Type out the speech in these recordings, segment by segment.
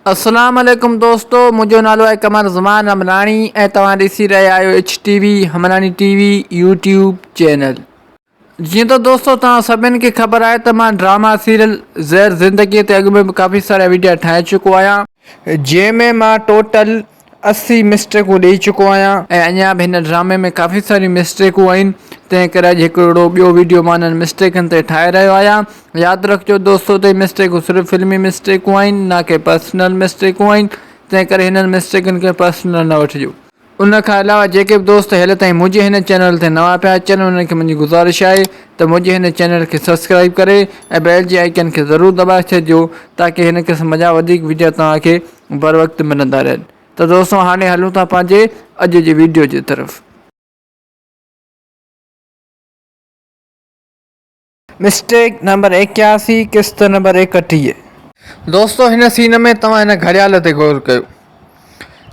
السلام عليڪم دوستو منهنجو نالو آهي قمر زمان همراڻي ۽ توهان ڏسي رهيا آهيو H T V Hamrani T V YouTube channel. جيئن ته دوستو توهان سڀن کي خبر آهي ته مان ڊراما سيريل زهر زندگي تي اڳ ۾ به ڪافي سارا ويڊيا ٺاهي چڪو آهيان. جنهن ۾ مان ٽوٽل 80 مسٽيڪون ڏئي چڪو آهيان. ۽ اڃا به هن ڊرامي ۾ ڪافي ساريون مسٽيڪون آهن تنهن ڪري اڄ هڪ اهڙو ٻيو ويڊيو مان انهن مسٽيڪن تي ٺاهي رهيو آهيان ياد رکجو دوستو ته هي مسٽيڪون صرف فلمي مسٽيڪون آهن نه ڪي پرسنل مسٽيڪون آهن تنهن ڪري هنن مسٽيڪن کي پرسنل نه وٺجو. ان کان علاوه جيڪي به دوست هيل تائين منهنجي هن چينل تي نوان پيا اچن انهن کي منهنجي گذارش آهي ته منهنجي هن چينل کي سبسڪرائيب ڪري ۽ بيل جي آئيڪن کي ضرور دٻائي ڇڏجو تاڪي هن قسم جا وڌيڪ وڊيا توهان کي بروقت ملندا رهن ته دوستو هاڻي هلون ٿا پنهنجي اڄ جي ويڊيو جي طرف. مسٽيڪ نمبر 81 قسط نمبر 31. دوستو هن سين ۾ توهان هن گهڙيال تي غور ڪيو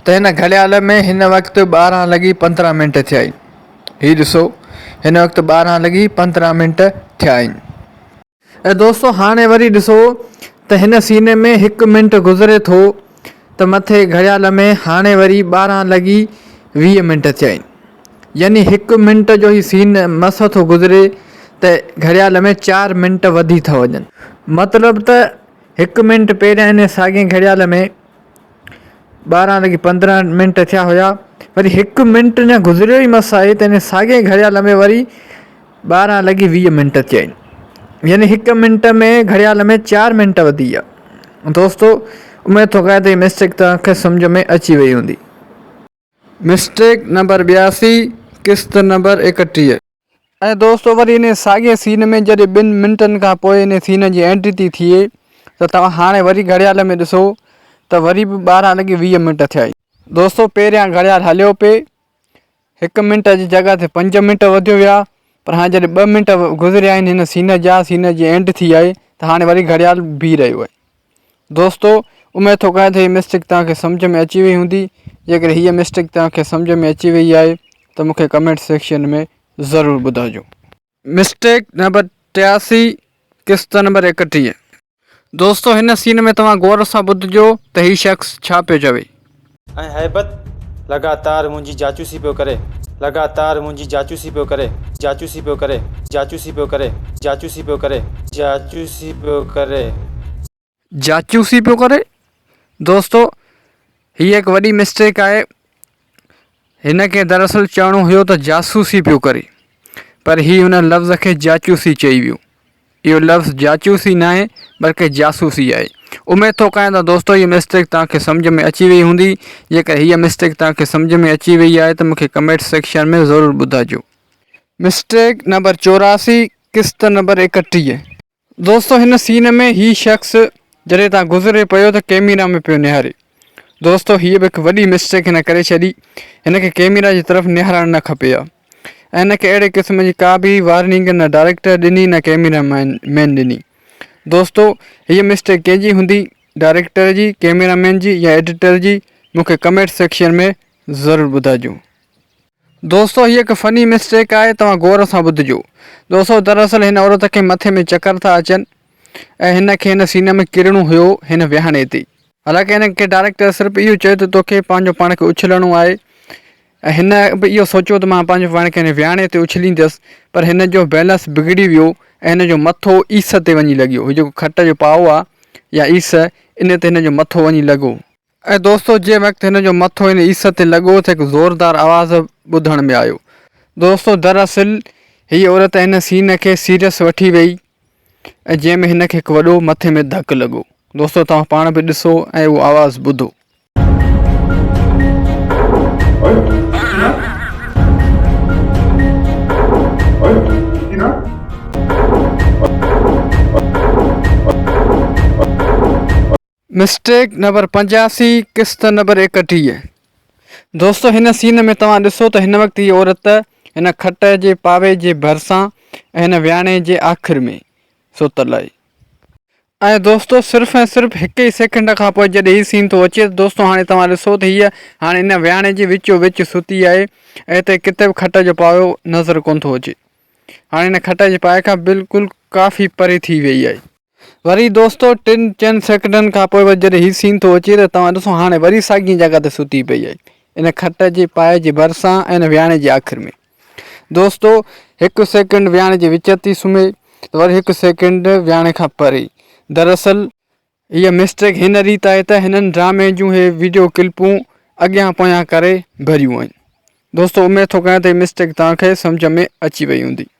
ته هن گهڙيال ۾ هن وقت 12 لڳي 15 منٽ ٿيا آهن هي ڏسو هن وقت 12 لڳي 15 منٽ ٿيا آهن. ۽ دوستو هاڻي وري ڏسو ته هن سيني ۾ هڪ منٽ گذري ٿو ته مٿي گهڙيال ۾ هاڻي وري 12 لڳي 20 منٽ ٿيا آهن يعني هڪ منٽ جو هي سين مس ٿو گذري ته گهڙيال ۾ 4 منٽ وڌي ٿا وڃن. مطلب ته هڪ منٽ پهريان ان ساڳي گهڙيال ۾ 12 لڳي 15 منٽ ٿيا هيا وري هڪ منٽ اڃا گذريو ئي مس آهي ته ان ساڳي گهڙيال ۾ وري 12 لڳي 20 منٽ ٿيا آهن يعني هڪ منٽ ۾ گهڙيال ۾ 4 منٽ وڌي ويا دوستو اميد ٿو ڪيان ته هي مسٽيڪ توهان کي سمجهه ۾ اچي وئي هوندي. مسٽيڪ نمبر 82 قسط نمبر 31. ۽ دوستو وري انهي ساڳئي سين ۾ جڏهن ٻن منٽن کان پوء انهي سين جي انٽري ٿي ٿئي ته توهان هاڻي وري گهڙيال ۾ ڏسو ته وري به 12 لڳي 20 منٽ ٿيا آهن. دوستو پهريان گهڙيال هليو پئي هڪ منٽ جي جڳهه تي پنج منٽ وڌيو ويا پر هاڻي جڏهن ٻه منٽ گذريا آهن هن سين جا سين جي اينڊ ٿي آهي ته هاڻي وري گهڙيال بيهي رهيو آهي. دوستو اميد ٿو ڪيان ته هي مسٽيڪ توهان کي سمجهه ۾ اچي وئي هوندي جيڪڏهن هيء مسٽيڪ توهان کي سمجهه ۾ اچي وئي آهي ته مون کي ڪمينٽ سيڪشن ۾ ضرور ٻڌائجو. مسٽيڪ نمبر 83 قسط نمبر 31. دوستو هن سين ۾ توهان غور سان ٻڌجو ته هي شخص ڇا پيو چوي. ۽ هيبت لڳاتار منهنجي جاچوسي پيو ڪري لڳاتار منهنجي جاچوسي پيو ڪري جاچوسي پيو ڪري جاچوسي پيو ڪري جاچوسي پيو ڪري جاچوسي پيو ڪري. جاچوسي پيو ڪري دوستو هي هڪ وڏي مسٽيڪ آهي هن کي دراصل چوڻو هيو ته جاسوسي پيو ڪري پر هي هن لفظ کي جاچوسي چئي ويو اهو لفظ جاچوسي ناهي بلڪه جاسوسي آهي. اميد ٿو ڪيان ته دوستو هيء مسٽيڪ توهان کي سمجهه ۾ اچي وئي هوندي. جيڪر هيء مسٽيڪ توهان کي سمجهه ۾ اچي وئي آهي ته مون کي ڪمينٽ سيڪشن ۾ ضرور ٻڌائجو. مسٽيڪ نمبر 84 قسط نمبر 31. دوستو هن سين ۾ هي شخص جڏهن تان گذري پيو ته ڪيميرا ۾ پيو نهاري. دوستو هيء به هڪ وڏي مسٽيڪ هن ڪري ڇڏي. هن کي ڪيميرا جي طرف نهارڻ نه کپي ها. ۽ هن کي اهڙي قسم جي ڪا به وارننگ نه ڊائريڪٽر ڏني نه ڪئميرا مين ڏني. دوستو هيء مسٽيڪ ڪنهن جي هوندي ڊائريڪٽر جي، ڪئميرا مين جي يا ايڊيٽر جي مون کي ڪمينٽ سيڪشن ۾ ضرور ٻڌائجو. دوستو هيء هڪ فني مسٽيڪ آهي توهان غور سان ٻڌجو. دوستو دراصل هن عورت کي مٿي ۾ چڪر ٿا اچن ۽ هن کي هن سين ۾ ڪرڻو هيو هن ويهاڻي تي. حالانڪه هن کي ڊائريڪٽر صرف اهو چيو ته توکي پنهنجو پاڻ کي اڇلڻو آهي ۽ هن به اهو سوچيو ته مان پنهنجو پاڻ کي هن ويهاڻي تي اڇليندس پر هن جو بيلنس بگڙي ويو ۽ هن جو مٿو عيس تي وڃي لڳيو هي جيڪو کٽ جو پائو آهي يا عيس ان تي هن جو مٿو وڃي لڳو. ۽ دوستو جنهن وقت هن جو مٿو هن عيس تي لڳو ته هڪ زوردار آواز ٻڌڻ ۾ آيو. دوستو دراصل هي عورت هن سين کي سيريس وٺي وئي ۽ جنهن ۾ هن کي هڪ وڏو مٿي ۾ ڌڪ لڳو. دوستو توهان پاڻ به ڏسو ۽ اهو آواز ٻڌو. مسٽيڪ نمبر 85 قسط نمبر 31 دوستو هن سين ۾ توهان ڏسو ته هن وقت هي عورت هن کٽ جي پاوي جي ڀرسان ۽ هن وياڻي جي آخر ۾ ستل آهي ۽ دوستو صرف ۽ صرف هڪ ئي سيڪنڊ کان پوء جڏهن هي سين ٿو اچي ته دوستو هاڻي توهان ڏسو ته هيء هاڻي ان وياڻي جي وچو وچ ستي آهي ۽ هتي ڪٿي به کٽ جو پاوو نظر ڪونه ٿو اچي هاڻي هن کٽ جي پائي کان بلڪل ڪافي پري ٿي ويئي آهي. وري دوستو ٽن چئن سيڪنڊن کان پوء وري جڏهن هي سين ٿو اچي ته توهان ڏسو هاڻي وري ساڳي جڳهه تي ستي پئي آهي ان کٽ جي پائي جي ڀرسان ۽ ان وياڻي جي آخر ۾ دوستو هڪ سيڪنڊ وياڻي جي وچ تي سمهي ته وري هڪ سيڪنڊ وياڻي کان پري دراصل هيء مسٽيڪ هن ريت آهي ته هنن ڊرامي جون هي ويڊيو ڪلپون اڳيان پويان ڪري ڀريون آهن دوستو اميد ٿو ڪيان ته هي مسٽيڪ توهان کي سمجهه ۾ اچي وئي هوندي.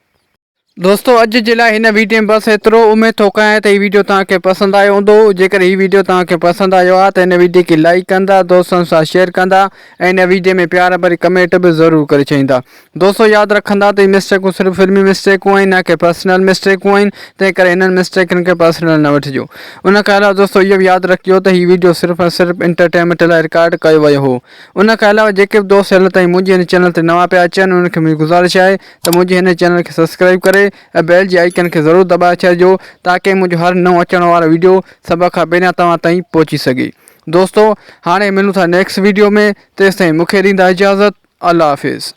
دوستو اڄ جي لاء هن ويڊيو ۾ بس ايترو اميد ٿو ڪيان ته هي ويڊيو توهان کي پسند آيو هوندو جيڪڏهن هي ويڊيو توهان کي پسند آيو آهي ته هن ويڊيو کي لائيڪ ڪندا دوستن سان شيئر ڪندا ۽ هن ويڊيو ۾ پيار ڀري ڪمينٽ به ضرور ڪري ڇڏيندا دوستو ياد رکندا ته هي مسٽيڪون صرف فلمي مسٽيڪون آهن نه ڪي پرسنل مسٽيڪون آهن تنهن ڪري هنن مسٽيڪن کي پرسنل نه وٺجو ان کان علاوه دوستو اهو به ياد رکجو ته هي ويڊيو صرف ۽ صرف انٽرٽينمينٽ لاء رڪارڊ ڪيو ويو هو ان کان علاوه جيڪي به دوست هيل تائين منهنجي هن چينل تي نوان پيا اچن انهن کي منهنجي گذارش آهي ته منهنجي هن چينل کي سبسڪرائيب ڪري ۽ بيل جي آئيڪن کي ضرور دٻائي ڇڏجو تاڪه منهنجو هر نئون اچڻ وارو ويڊيو سڀ کان پهريان توهان تائين پهچي سگهي دوستو هاڻي ملون ٿا نيڪسٽ ويڊيو ۾ تيستائين مونکي ڏيندا اجازت الله حافظ.